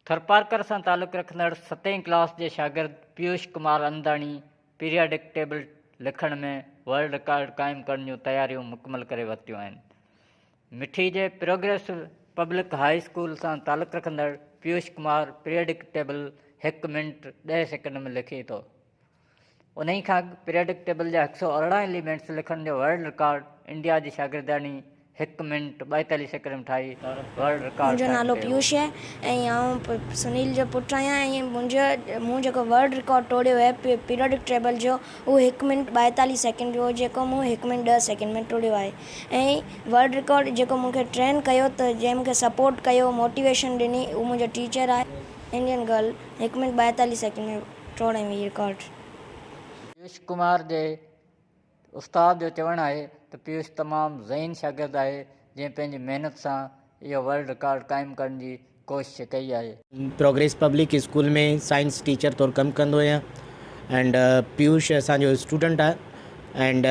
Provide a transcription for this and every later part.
ٿرپارڪر سان تعلق رکندڙ ستين ڪلاس جي شاگرد پيوش ڪمار انداڻي پيرياڊڪ ٽيبل لکڻ ۾ ورلڊ رڪارڊ قائم ڪرڻ جون تياريون مڪمل ڪري ورتيون آهن. مٺي جي پروگريسو پبلڪ هاء اسڪول سان تعلق رکندڙ پيوش ڪمار پيرياڊڪ ٽيبل هڪ منٽ ڏهه سيڪنڊ ۾ لکي ٿو. انهي کان اڳ پيرياڊڪ ٽيبل جا 118 ايليمينٽس لکڻ جو ورلڊ رڪارڊ انڊيا جي شاگردياڻي هڪ منٽ 42 سيڪنڊ ۾ ٺاهي ورلڊ رڪارڊ منهنجو قائم نالو ڪيو هو. پيوش آهي ۽ آئون سنيل جو پٽ آهيان ۽ منهنجو مون جيڪو ورلڊ رڪارڊ ٽوڙيو آهي پيرياڊڪ ٽيبل جو اهو هڪ منٽ 42 سيڪنڊ جو هو جيڪو مون هڪ منٽ ڏهه سيڪنڊ ۾ ٽوڙيو آهي ۽ ورلڊ رڪارڊ جيڪو مون کي ٽرين ڪيو ته جنهن مون کي سپورٽ ڪيو موٽيويشن ڏني اهو منهنجو ٽيچر آهي انڊين گرل هڪ منٽ 42 سيڪنڊ ۾ ٽوڙي وئي رڪارڊ. پيوش ڪمار جي استاد جو چوڻ آهي ته پيوش تمام ذهين شاگرد آهي جنهن پنهنجي محنت سان اهو ورلڊ رڪارڊ قائم ڪرڻ جي ڪوشش ڪئي آهي. Progress public school ۾ science teacher طور ڪم ڪندو آهيان اينڊ پيوش اسان جو اسٽوڊنٽ آهي اينڊ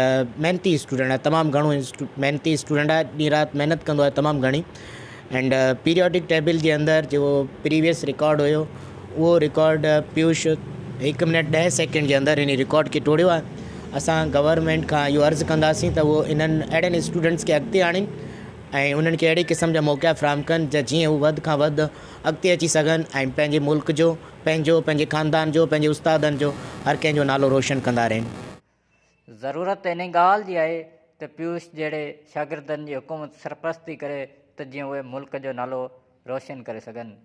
محنتي اسٽوڊنٽ آهي تمام گهڻو محنتي اسٽوڊنٽ آهي ڏينهن رات محنت ڪندو آهي تمام گهڻي اينڊ پيرياڊڪ ٽيبل جي اندر جيڪو پريويس رڪارڊ هيو اهو رڪارڊ پيوش هڪ منٽ ڏهه سيڪنڊ جي اندر ان رڪارڊ کي ٽوڙيو آهي اسان گورنمينٽ کان اهو عرض ڪنداسين ته اهو انهن اهڙن اسٽوڊنٽس کي اڳتي آڻين ۽ انهن کي اهڙي قسم جا موقعا فراهم ڪن ته جيئن هو وڌ کان وڌ اڳتي اچي سگهن ۽ پنهنجي ملڪ جو پنهنجو، پنهنجي خاندان جو، پنهنجي استادن جو، هر ڪنهن جو نالو روشن ڪندا رهن. ضرورت انهي ڳالهه جي آهي ته پيوش جهڙي شاگردن جي حڪومت سرپرستي ڪري ته جيئن اهي ملڪ جو نالو روشن ڪري سگهن.